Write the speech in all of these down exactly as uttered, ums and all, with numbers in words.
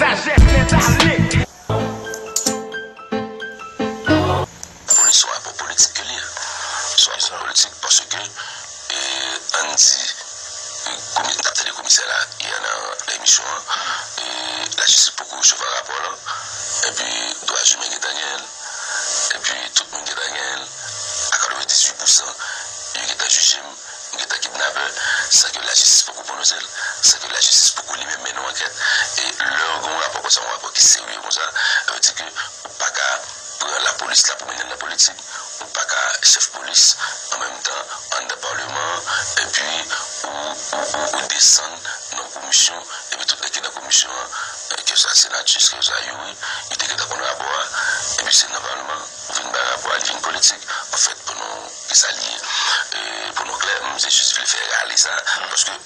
Lapolis se yon rapò politik ke li ye. Se yon rapò politik paske, e, ann di, e, komi-, n ap tande komisè la, yè nan, nan emisyon an, e, lajistis poko resevwa rapò lan, epi dwa imen gentan genyen l, epi tout moun gentan genyen l, a katrevendizuit pousan, yo gentan jije m, m gentan kidnapè, san ke lajistis poko pwononse l, san ke lajistis poko li menm mennen yon ankèt. E lè w gen yon rapò konsa, yon rapò ki serye konsa, sa vle di ke ou pa ka pran lapolis la pou mennen l nan politik, ou pa ka chèf polis, an menm tan, anndan palman an, epi ou, ou, ou, ou desann nan komisyon, epi tout nèg ki nan komisyon an, e, ke sa Senatus, ke sa Youri, yo te gentan konn rapò a, epi se nan palman, ou vin bay rapò a, li vin politik. Anfèt, pou nou, ki sa li ye? E, pou nou klè, m se jis vle fè rale sa, paske yon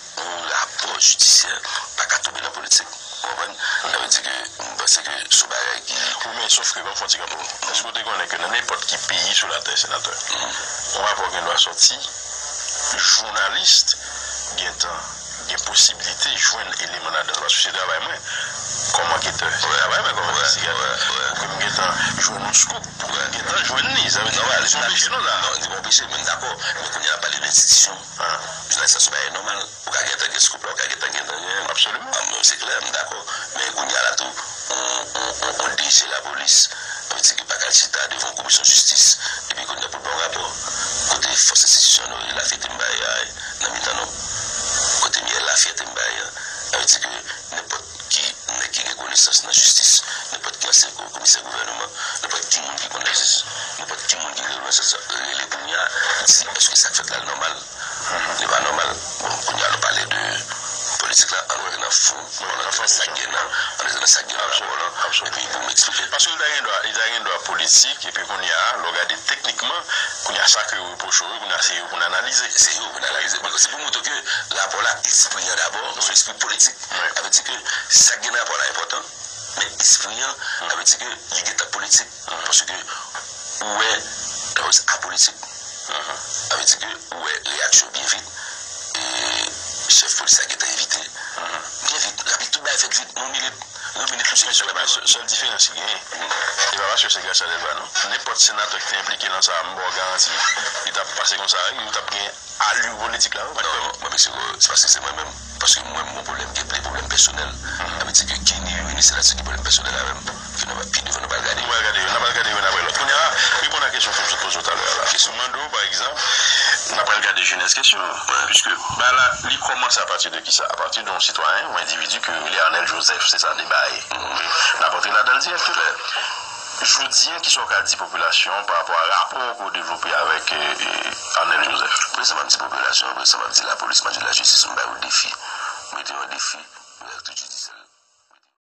rapò jidisyè pa ka tonbe nan politik. Ou konprann? Sa vle di ke m panse ke se yon bagay ki Wi, men sòf ke, ban m fè yon ti kanpe w. Èske w te konnen ke nan nenpòt ki peyi sou latè, senatè, yon rapò gen dwa sòti, jounalis gentan gen posiblite jwenn eleman ladan l, paske se travay mwen kòm anketè, se travay mwen kòm envestigatè, pou ke m gentan jwenn yon scoop, pou ke m gentan jwenn li. Sa vle di, li pa anpeche nou la. Non, li pa anpeche, men m dakò. Men kounye a n ap pale de enstitisyon. Jounalis la se yon bagay nòmal. Ou ka gentan gen scoop la, ou ka gentan, gentan gen. Absoliman. Ah, men se klè, m dakò. Men kounye a la tou, on, on, on, on D G lapolis, sa vle di ke pa ka chita devan yon komisyon jistis, epi kounye a pou l ba w rapò. Kote fòs enstitisyonèl yo, lafyète m bay a, nan mitan nou. Kote m ye, lafyète m bay a. Sa vle di ke nenpòt ki nèg ki gen konesans nan jistis, nenpòt ki ansyen ko-, komisè gouvènman, nenpòt ki moun ki konn lajistis, nenpòt ki moun ki gen konesans, rele kounye a, di èske sa k fèt la nòmal? Li pa nòmal. Bon, kounye a nou pale de politik la, ann rantre nan fon, ann rantre nan sa k gen nan, ann rantre nan sa k gen nan rapò lan, epi pou m eksplike. Paske li ta gen dwa, li ta gen dwa politik, epi kounye a, lè w gade teknikman, kounye a sa ke yo repwoche w, kounye a se yo pou n analize. Se yo pou n analize. Bon, se pou montre ke rapò la, espri an dabò, se yon espri politik. Sa vle di ke sa k gen nan rapò la enpòtan, men espri an, sa vle di ke li gentan politik. Paske ou wè, lapolis apolitik. Sa vle di ke ou wè reyaksyon byen vit. E chèf polis la gentan envite. Byen vit, rapid, tout bagay fèt vit. Yon minit, yon minit, misye sou la. Sèl diferans ki genyen, se pa paske se Garcia Delva, non. Nenpòt senatè ki te enplike nan sa, m ba w garanti, li t ap pase konsa, wi, li t ap gen ali politik la, wi, pa t pwoblèm. Bon, men se, se paske se mwen menm. Paske mwen, m gon pwoblèm, gen de pwoblèm pèsonèl. Sa vle di ke Kenny, Youri, se la se ki pwoblèm pèsonèl avè m. Ke nou va pi devan, nou pral gade. Nou pral gade yo, n ap pral gade youn apre lòt. Kounye a, reponn a kesyon ke m sot poze w talè a la. Kesyon m mande w, pa egzanp, n ap pral gade jenès kesyon an. Piske, ba la, li kòmanse apati de kisa? Apati de yon sitwayen, yon endividi ke yo rele Arnel Joseph, se sa deba a ye. N ap antre ladan l dirèkteman. Jodi a, kisa w ka di popilasyon an pa rapò ke w devlope avèk, e, e, Arnel Joseph? Prezan m ap di popilasyon an, prezan m ap di lapolis, m ap di lajistis, m ba yo defi. M mete yo an defi, rèl tout jidisyè.